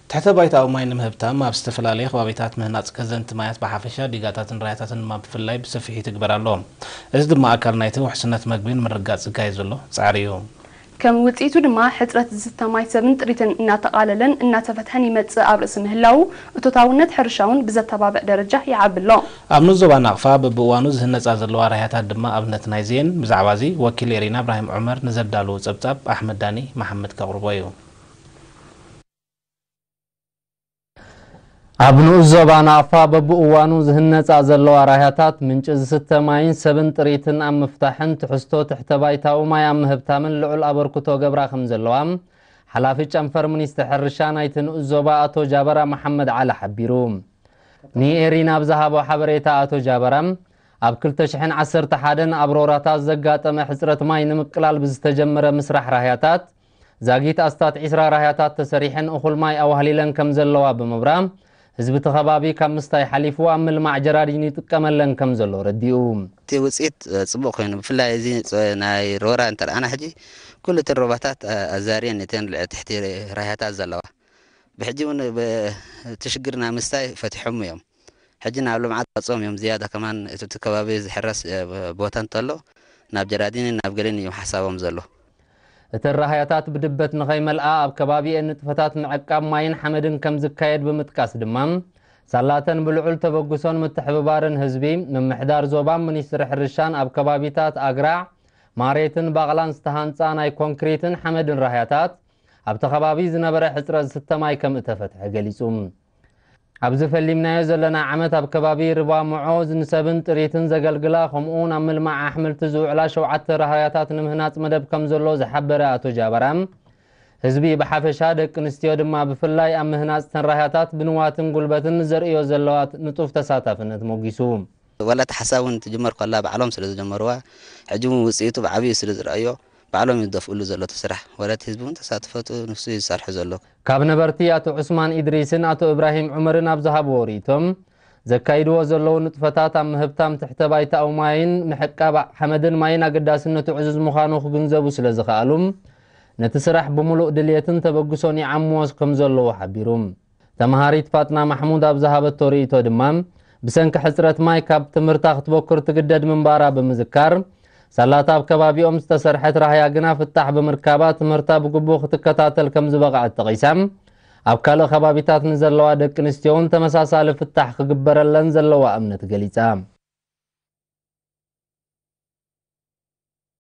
ትሕተ ባይታዊ ማይ ንምህብታም ኣብ ዝተፈላለየ ከባቢታት ምህናፅ ከዘንቲ ማያት ብሓፈሻ ዲጋታትን ራያታትን ድማ ብፍላይ ብሰፊሑ ይትግበር ኣሎ። እዚ ድማ ኣካል ናይቲ ውሕስነት መግቢ ንምርግጋፅ ዝካየድ ዘሎ ፃዕሪ እዩ። ከም ውፅኢቱ ድማ ሕፅረት ዝስተ ማይ ሰብን ጥሪትን እናተቓለለን እናተፈትሐን ይመፅእ ኣብ ርእሲ ምህላዉ እቶታውነት ሕርሻ እውን ብዘተባብዕ ደረጃ ይዓቢ ኣሎ። ኣብ ንኡስ ዞባ ናቕፋ በብእዋኑ ዝህነፃ ዘለዋ ራያታት ድማ ኣብነት ናይዚ እየን። ብዛዕባ እዚ ወኪል ኤሪና እብራሂም ዑመር ንዘዳለዎ ፀብፃብ ኣሕመድ ዳኒ መሓመድ ከቕርቦ እዩ። ኣብ ንኡስ ዞባ ናቕፋ በብእዋኑ ዝህነፃ ዘለዋ ራያታት ምንጪ ዝስተ ማይን ሰብን ጥሪትን ኣብ ምፍታሕን ትሕዝቶ ትሕተ ባይታዊ ማይ ኣብ ምህብታምን ልዑል ኣበርክቶ ገብራ ከም ዘለዋ ሓላፊ ጨንፈር ሚኒስትሪ ሕርሻ ናይቲ ንኡስ ዞባ ኣቶ ጃበራ መሓመድ ዓሊ ሓቢሩ። ንኤሪና ኣብ ዝሃቦ ሓበሬታ ኣቶ ጃበራ ኣብ ክልተ ሽሕን ዓሰርተ ሓደን ኣብ ሮራታት ዘጋጠመ ሕፅረት ማይ ንምቅላል ብዝተጀመረ ምስራሕ ራህያታት ዛጊት ኣስታት ዒስራ ራህያታት ተሰሪሐን እኹል ማይ ኣዋህሊለን ከም ዘለዋ ብምብራ ህዝቢ እቲ ከባቢ ካብ ምስታይ ሓሊፉ ኣብ ምልማዕ ጀራዲን ይጥቀመለን ከም ዘሎ ረዲኡ። እቲ ውፅኢት፣ እ፣ ፅቡቕ ኮይኑ፣ ብፍላይ እዚ፣ እ፣ ናይ ሮራ እንተርኣና ሕጂ ኩሉ እተን ሮባታት፣ እ፣ ኣዛርየን እተን ልዕ-፣ ትሕቲ ራህያታት ዘለዋ ብሕጂ እውን ብ-፣ እቲ ሽግር ናይ ምስታይ ፈቲሖም እዮም። ሕጂ ናብ ልምዓት ወፂኦም እዮም። ዝያዳ ከማን እቲ፣ እቲ ከባቢ ዝሕረስ፣ እ፣ ቦታ እንተሎ ናብ ጀራዲንን ናብ ገለን እዮም ሓሳቦም ዘሎ። እተን ራህያታት ብድበት ንኸይመልኣ ኣብ ከባቢኤን ንጥፈታት ምዕቃብ ማይን ሓመድን ከም ዝካየድ ብምጥቃስ ድማ ሳላተን ብልዑል ተበግሶን ምትሕብባርን ህዝቢ ምምሕዳር ዞባን ሚኒስትሪ ሕርሻን ኣብ ከባቢታት ኣግራዕ፣ ማሬትን ባቕላን ዝተሃንፃ ናይ ኮንክሪትን ሓመድን ራህያታት ኣብቲ ከባቢ ዝነበረ ሕፅረት ዝስተ ማይ ከም እተፈትሐ ገሊፁ። ኣብዚ ፈሊምናዮ ዘለና ዓመት ኣብ ከባቢ ርባ ምዖ ንሰብን ጥሪትን ዘገልግላ ከምኡውን ኣብ ምልማዕ ኣሕምልቲ ዝውዕላ ሸውዓተ ራህያታት ንምህናፅ መደብ ከም ዘሎ ዝሓበረ ኣቶ ጃበራ፣ ህዝቢ ብሓፈሻ ደቂ ኣንስትዮ ድማ ብፍላይ ኣብ ምህናፅ ተን ራህያታት ብንዋትን ጉልበትን ዘርእዮ ዘለዋ ንጡፍ ተሳታፍነት ሞጊሱ። ወላ እቲ ሓሳብ እውን ትጅመር ከላ ባዕሎም ስለ ዝጀመርዋ፣ ሕጂ እውን ውፅኢቱ ብዓብዩ ስለ ዝረኣዮ፣ ባዕሎም ይደፍእሉ ዘሎ እቲ ስራሕ። ወላ እቲ ህዝቢ እውን ተሳትፎቱ ንሱ እዩ ዝሰርሖ ዘሎ። ካብ ነበርቲ ኣቶ ዑስማን ኢድሪስን ኣቶ እብራሂም ዑመርን ኣብ ዝሃብዎ ርእይቶም፣ ዘካይድዎ ዘለዉ ንጥፈታት ኣብ ምህብታም ትሕተ ባይታዊ ማይን ምሕቃብ ሓመድን ማይን ኣገዳስነቱ ዕዙዝ ምዃኑ ክግንዘቡ ስለ ዝኸኣሉ፣ ነቲ ስራሕ ብምሉእ ድልየትን ተበግሶን ይዓምዎ ከም ዘለዉ ሓቢሩ። ተምሃሪት ፋጥና ማሕሙድ ኣብ ዝሃበቶ ርእይቶ ድማ፣ ብሰንኪ ሕጽረት ማይ ካብ ትምህርታ ክትበኩር ትግደድ ምንባራ ብምዝካር፣ ሳላታ ኣብ ከባቢኦም ዝተሰርሐት ራህያ ግና ፍታሕ ብምርካባ ትምህርታ ብግቡእ ክትከታተል ከም ዝበቕዐት ጠቒሳ፣ ኣብ ካልእ ከባቢታት ንዘለዋ ደቂ ኣንስትዮ እውን ተመሳሳሊ ፍታሕ ክግበረለን ዘለዋ እምነት ገሊጻ።